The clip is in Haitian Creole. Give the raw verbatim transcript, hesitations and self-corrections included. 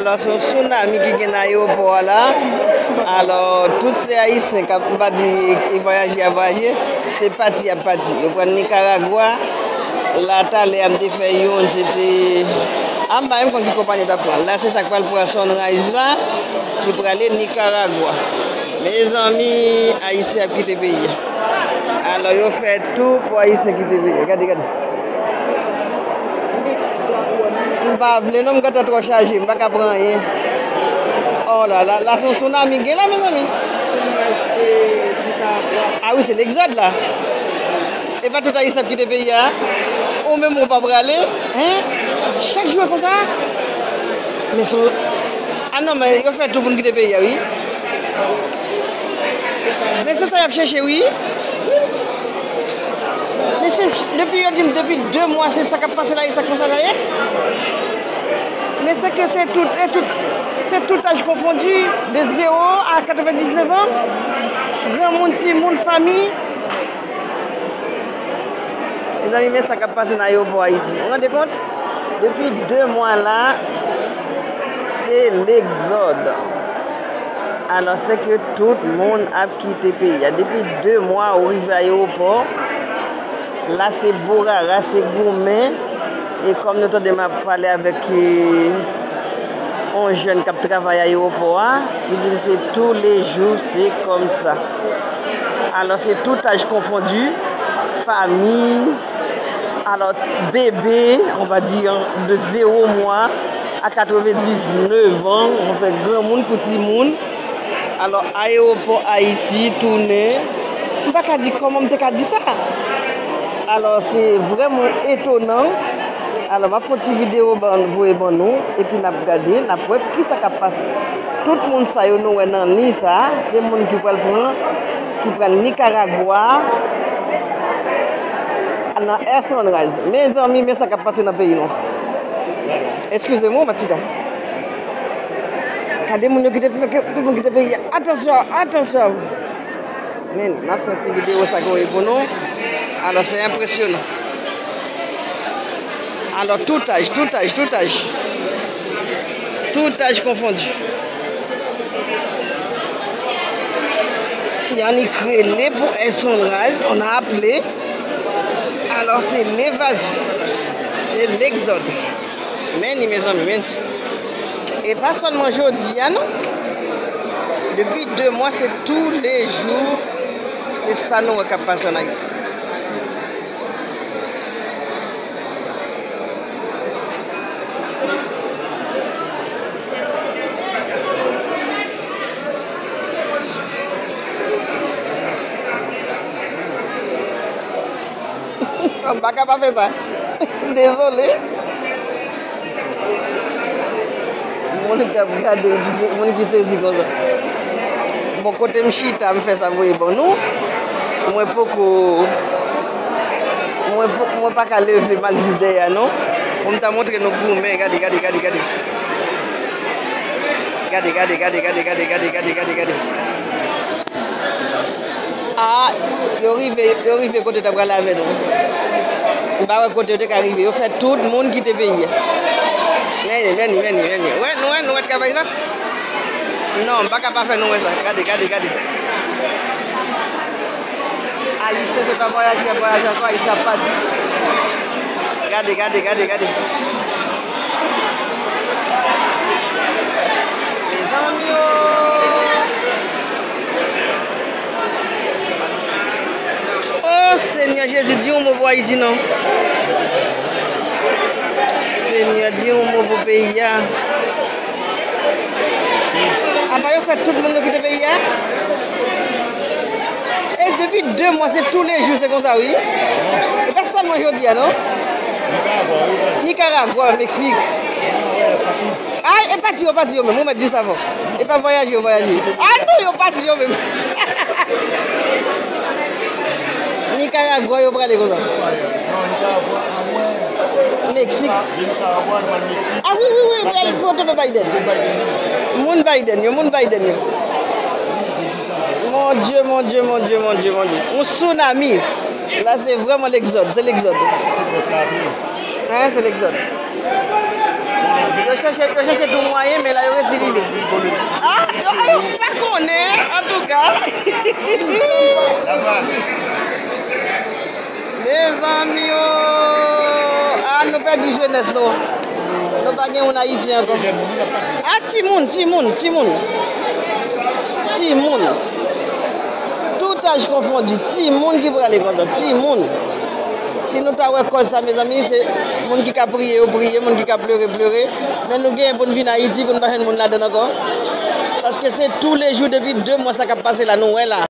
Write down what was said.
Alò, se yon tsunami ki gen nan ayewopò a la. Alò, tout se Ayisyen k ap, m pa di e vwayaje y ap vwayaje, se pati y ap pati. Yo pral Nikaragwa, la talè a m te fè youn, se te, a m pa menm konn ki konpayi yo t ap pran. La, se sa k pral pran Sunrise la, ki prale Nikaragwa. Mezanmi, Ayisyen ap kite peyi a. Alò, yo fè tou pou Ayisyen kite peyi a. Gade, gade. M pa vle non, m gentan twò chaje, m pa ka pran anyen. Oh la la, la se yon tsunami gen la, mezanmi. Ah wi, se legzòd la. E pa tout Ayisyen ap kite peyi a. Ou menm ou pa prale, hein? Chak jou e konsa. Men se, ah non, men yo fè tou pou n kite peyi a, wi. Men se sa y ap chèche, wi. Men se, depi yo di m, depi de mwa, se sa k ap pase la, e sa konsa la ye. Men se ke se tout, e tout, se tout aj konfondi, de zewo a katrevendiznèf an. Granmoun, timoun, fanmi. Mezanmi, men sa k ap pase nan ayewopò Ayiti. Ou rande kont? Depi de mwa la, se legzòd. Alò, se ke tout moun ap kite peyi a. Depi de mwa, ou rive ayewopò, la se bourara, se goumen. E kòm nou tande m ap pale avèk, e, yon jèn k ap travay ayewopò a, li di m se toulejou, se kòmsa. Alò, se tout aj konfondi, fanmi, alò, bebe, on va dire, de zewo mwa a katrevendiznèf an, anfen, granmoun kou timoun. Alò, ayewopò Ayiti tounen, m pa ka di kòman m te ka di sa. Alò, se vrèman etonan. Alò, m ap fè yon ti videyo ban, voye ban nou, epi n ap gade, n ap wè kisa k ap pase. Tout moun sa yo nou wè nan liy sa, se moun ki pral pran, ki pral Nikaragwa, nan Air Sunrise. Mezanmi, men sa k ap pase nan peyi nou. Eskize m, wi, Machita. Gade moun yo kite, tout moun kite peyi a. Atansyon, atansyon avè m. Men, m ap fè ti videyo sa k voye pou nou. Alò, se enpresyonan. Alò, tout aj, tout aj, tout aj. Tout aj konfondi. Yannick rele pou Air Sunrise, on a appelé. Alò, se levazyon. Se legzòd. Men li, mezanmi, men li. E pa sèlman jodi a, non. Depi de mwa, se toulejou. Se sa nou wè k ap pase ann Ayiti. M pa ka pa fè sa. Dezole. Moun k ap gade, ki se, moun ki sezi konsa. Bon, kote m chita, m fè sa voye ban nou. Mwen poko, mwen po-, mwen pa ka leve m al jis dèyè a, non. Pou m ta montre nou goumen, gade, gade, gade, gade. Gade, gade, gade, gade. Ah, yo rive, yo rive kote yo ta prale avè nou. M pa wè kote yo te ka rive. Yo fè tout moun kite peyi a. Men li, men li, men li, men li. Wè, nou wè, nou wè travay la? Non, m pa ka pa fè nou wè sa. Gade, gade, gade. Ayisyen se pa vwayaje y ap vwayaje ankò, Ayisyen ap pati. Gade, gade, gade, gade. Mezanmi o! O Senyè Jezi, di yon mo pou Ayiti non. Senyè, di yon mo pou peyi a. Apa yo fè tout moun yo kite peyi a? E depi de mwa, se toulejou, se konsa, wi. E pa sèlman jodi a, non? Nikaragwa, Meksik. Ay, e pati yo, pati yo menm, ou mèt di sa fò. E pa vwayaje yo vwayaje. A non, yo pati yo menm. Nikaragwa, yo prale konsa. Meksik. A wi, wi, wi, pral foto Biden. Moun Biden yo, moun Biden yo. Mon Dieu, mon Dieu, mon Dieu, mon Dieu, mon Dieu. Un tsunami. La, se vrèman legzòd, se legzòd. Hein, se legzòd. Yo chèche, yo chèche tou mwayen, men la yo resi rive. Ah, yo, yo pa konnen, antouka. Mezanmi, oh, ah, nou pèdi jenès nou. Nou pa gen moun Ayiti ankò. Ah, timoun, timoun, timoun. Timoun. Tout âge confondu, timoun ki prale konsa, timoun. Si nou ta wè kòz sa, mezanmi, se moun ki ka priye, yo priye, moun ki ka plere, plere. Men nou genyen pou n vin Ayiti, pou n pa jwenn moun ladan ankò. Paske se toulejou, depi de mwa sa k ap pase la, nou wè la.